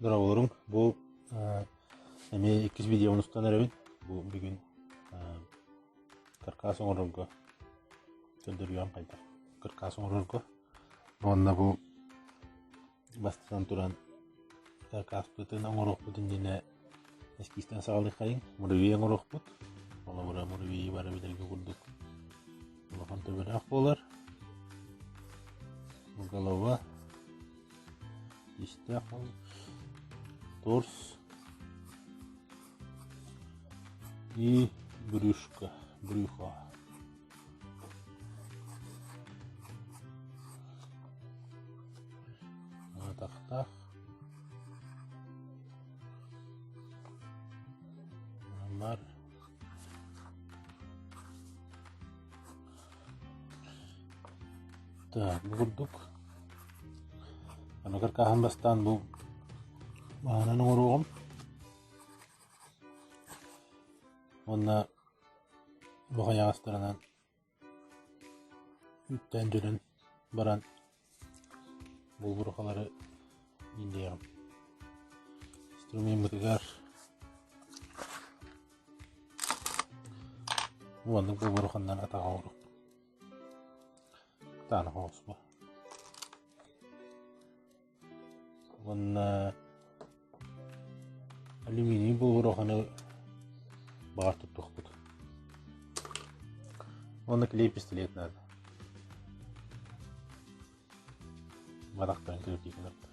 Дорооболоруҥ. Бу эмиэ иккис видеоны устан эрэбин. Бу бүгүн каркас оҥорорго көрдөрүөм хайдах каркас оҥорорго. Уонна бу бастатан туран каркаспытын оҥоруохпут иннинэ эскизтэн саҕалыаххайыҥ. Муравей оҥоруохпут. Холобура муравей бары билэргэ курдук улахан төбөлөөх буолар. Голова Истээх торс и брюшко, брюхо. Атахтаах. Бар. Так, бу курдук. Аны каркаһын бастаан бу маһынан оҥоруоҕум. Уонна бу хайаҕастарынан үүттээн дьөлөн баран булбурхалары иилиэҕим. Инструмеммытыгар уонна булбурханнан атаҕа оҥоруохпут. Таана оҕуспа. Уонна алюминий буолуоханы баҕар туттуохпут. Уонна клей пистолет надо. Барахтан кирпиитин аттар.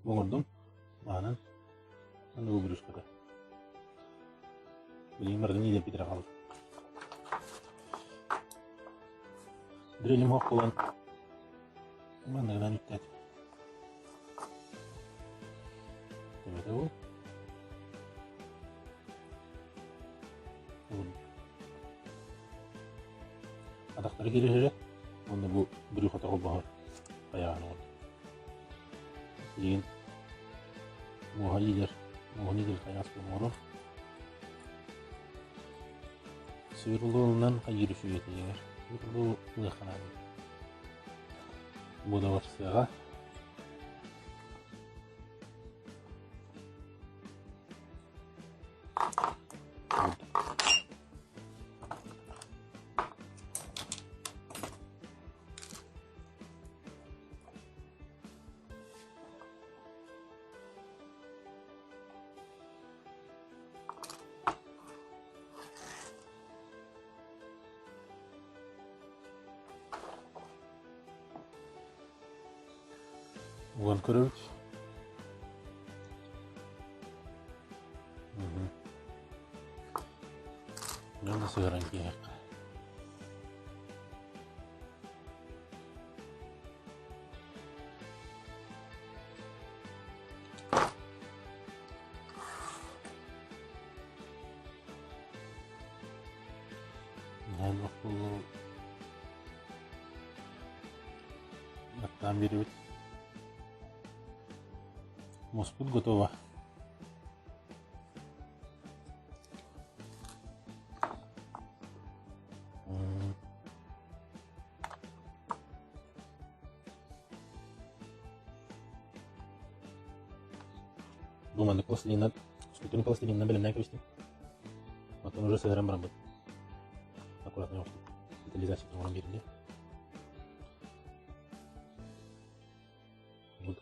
Оҥордум. Маанан. Аны выгрузката. Билигин барытын иилэрбит эрэ хаалла. Дрелим хоқ буолан манныгынан үктээтим. Төбөтө бу. Атахтары кириһэрэ уонна бу брюхата холбоһор хайаҕын оҥордум. Билигин муоһа иилэр, муоһун иилэр хайаҕас оҥорор. Сверлонунан хайыыр үчүгэй этигэр. Сверло ылыахха наада. Бу да барсыаҕа. Уган көрөбүт. Дьон да сыһыран киһиэххэ. Наһаа буоллар баттаан биэрэбит. Муспут готово. Бу маннык пластилиннан, скульптурный пластилинынан бэлэмнээн кэбистим. Оттон уже сыһыран бараммыт. Аккуратно оҥостум. Детализация оҥорон биэрдэ. Вот.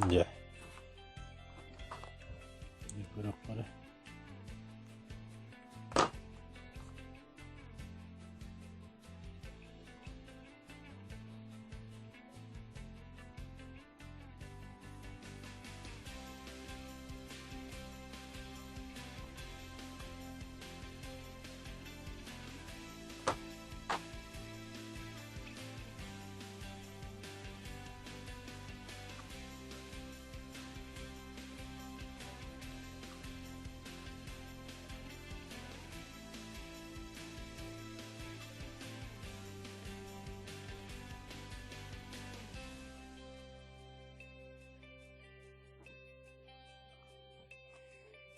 Дьэ. Көрөххө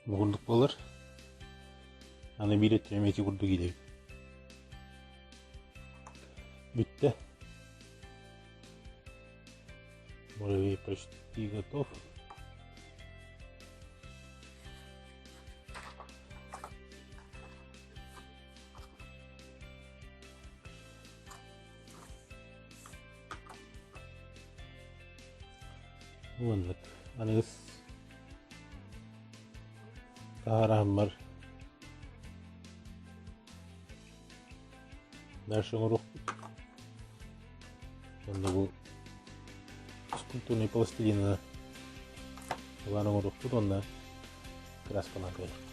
Бу курдук буолар. Аны биир өттүнэн эмиэ ити курдук иилэбит. Бүттэ. Муравей почти готов. Уоннык аныгыс таһаараһыммар дальше оҥоруохпут. Онно бу скульптурный пластилина ылан оҥоруохпут уонна краскалаан кэбиһиэхпит.